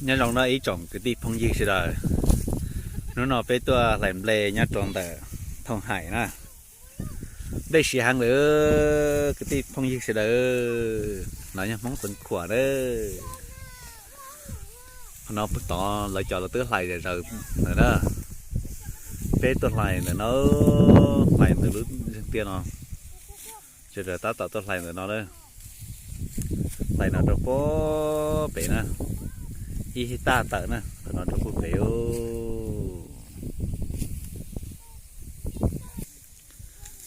Nyob zoo no ib tsoom kwv tij phooj ywg sawv daws, hnub no peb tuaj hlais nplej nyob rau ntawm Thooj Haim na. Nplej siav heev lawm kwv tij phooj ywg sawv daws, no yog Hmoob Xeev Khuam na. Qhov no puag tod lawv cov lawv twb hlais zom zaws lawm na. Peb tuaj hlais ntawm no, hlais ntawm lub zeeg tiaj no, sawv daws tab tom tuaj hlais ntawm no lawm. Hlais no rau puag pem na, ib hej taj tawm na, qhov no rau puag pem.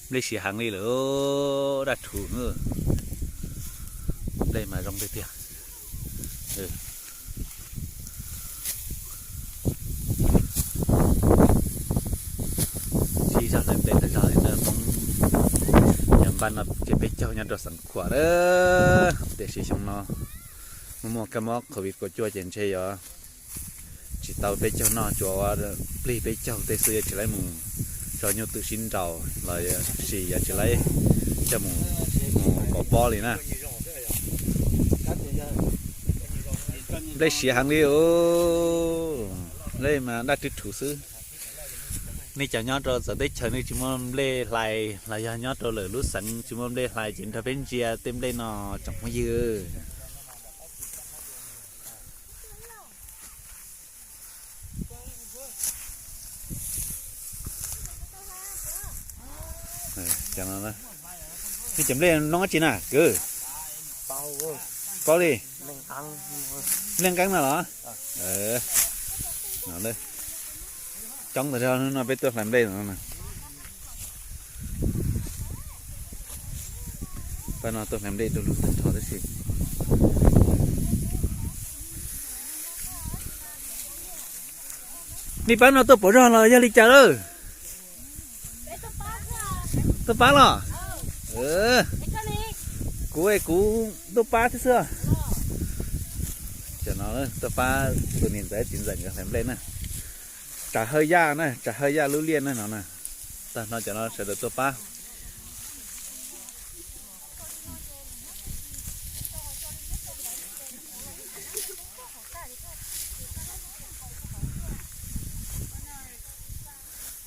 Nplej siav heev li lawm, daj rhuv. Nplej mas zoo tiag tiag. Sib zog hlais nplej tas zog li na Hmoob. Yog npaj no ces peb caug nyob rau Xeev Khuam lawm, tiam sis xyoo no muaj muaj kab mob covid kaum cuaj ces ntshe yuav tsis tau peb caug noj, tsuas plig peb caug tej xwb, yuav tsis laib mus tso nyuj twm sib nraus los sis yuav tsis laib coj mus, mus pov pob li na. Nplej siav heev li os, nplej mas daj rhuv xwb. Nej cov nyob rau txawv teb chaws nej tsis muaj nplej hlais los yog nyob rau lwm lub xeev tsis muaj nplej hlais ces nrog peb ntsia tej nplej no tsoom phooj ywg. Nej cov nplej no dab tsi na kwv? Paub li. Nplej nqeeb no los? Coob tas zog no peb tuaj hlais nplej no. Pab no tuaj hlais nplej du lug tag nrho tab sis. Nej pab no tuaj pauv zog los yog li cas lawm? Tuaj pab los? Kuv, kuv tuaj pab thiab xwb. Cov no tuaj pab tus niam ntxawm txiv ntxawm nkawd hlais nplej na. Tsam Hawj Yaj na, tsam Hawj Yaj lub liaj na no na. Tag no cov no sawv daws tuaj pab.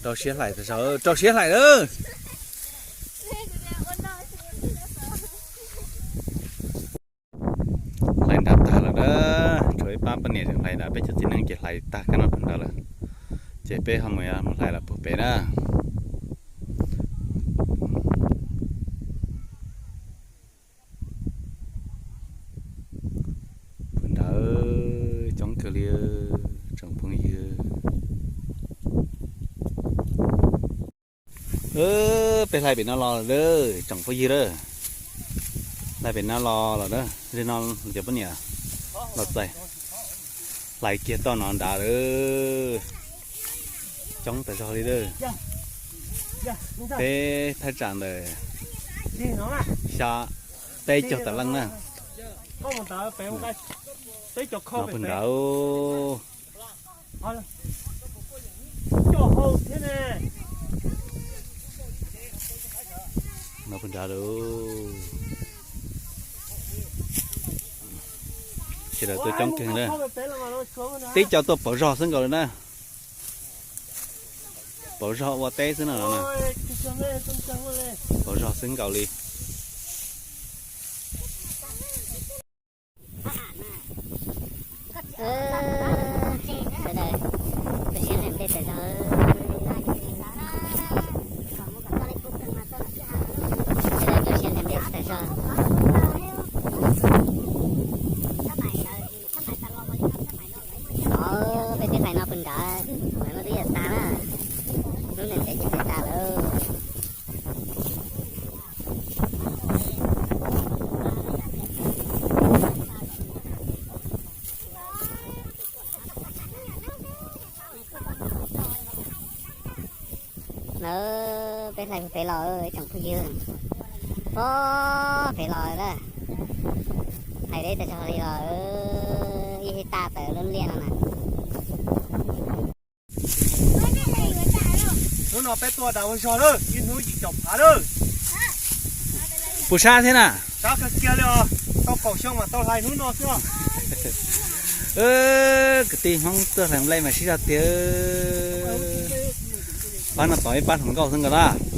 Rau siab hlais tas zog, rau siab hlais lawm. Hlais nrad tag lawm na, tshuav ib pab poj niam tseem hlais nrad, peb cov txiv neej ces hlais tag kab no pem nrad lawm. Ces peb ho mus, mus hlais lawm puag pem na. Puag nrad coob kawg li tsoom phooj ywg. Peb hlais pem no los lawm tsoom phooj ywg lawm. Hlais pem no los lawm na, li no cov poj niam los txais. Hlais kiag toj no nrad lawm. Coob tas zog li lawm. Peb thaj tsam ntawm xya, peb caug tawm leej na. No puag nrad. No puag nrad lawm. Sawv daws tuaj coob kawg na. Tib co tuaj pauv zog xwb nkaus li na. Pauv zog ua teb xwb no na. Pauv zog xwb nkaus li. Sawv daws tuaj siab hlais nplej tas zog. Sawv daws tuaj siab hlais nplej tas zog. Peb twb hlais no puag nrad, lawv muab twb yam tag na. Lub neej tsev ces tag lawm. Na, peb hlais puag pem los tsoom phooj ywg, puag pem los na, hlais deb tas zog li los ib hej taj tawm lub liaj no na. Hnub no peb tuaj dag ua zog lawm, ib hnub yim caum phav lawm. Puas sab thiab na? Sab kawg kiag li os, tau kaum xyoo mas tau hlais hnub no xwb. Kwv tij Hmoob tuaj hlais nplej mas sib zog tiag. Pab no tom ib pab hluas nkauj xwb nkaus na.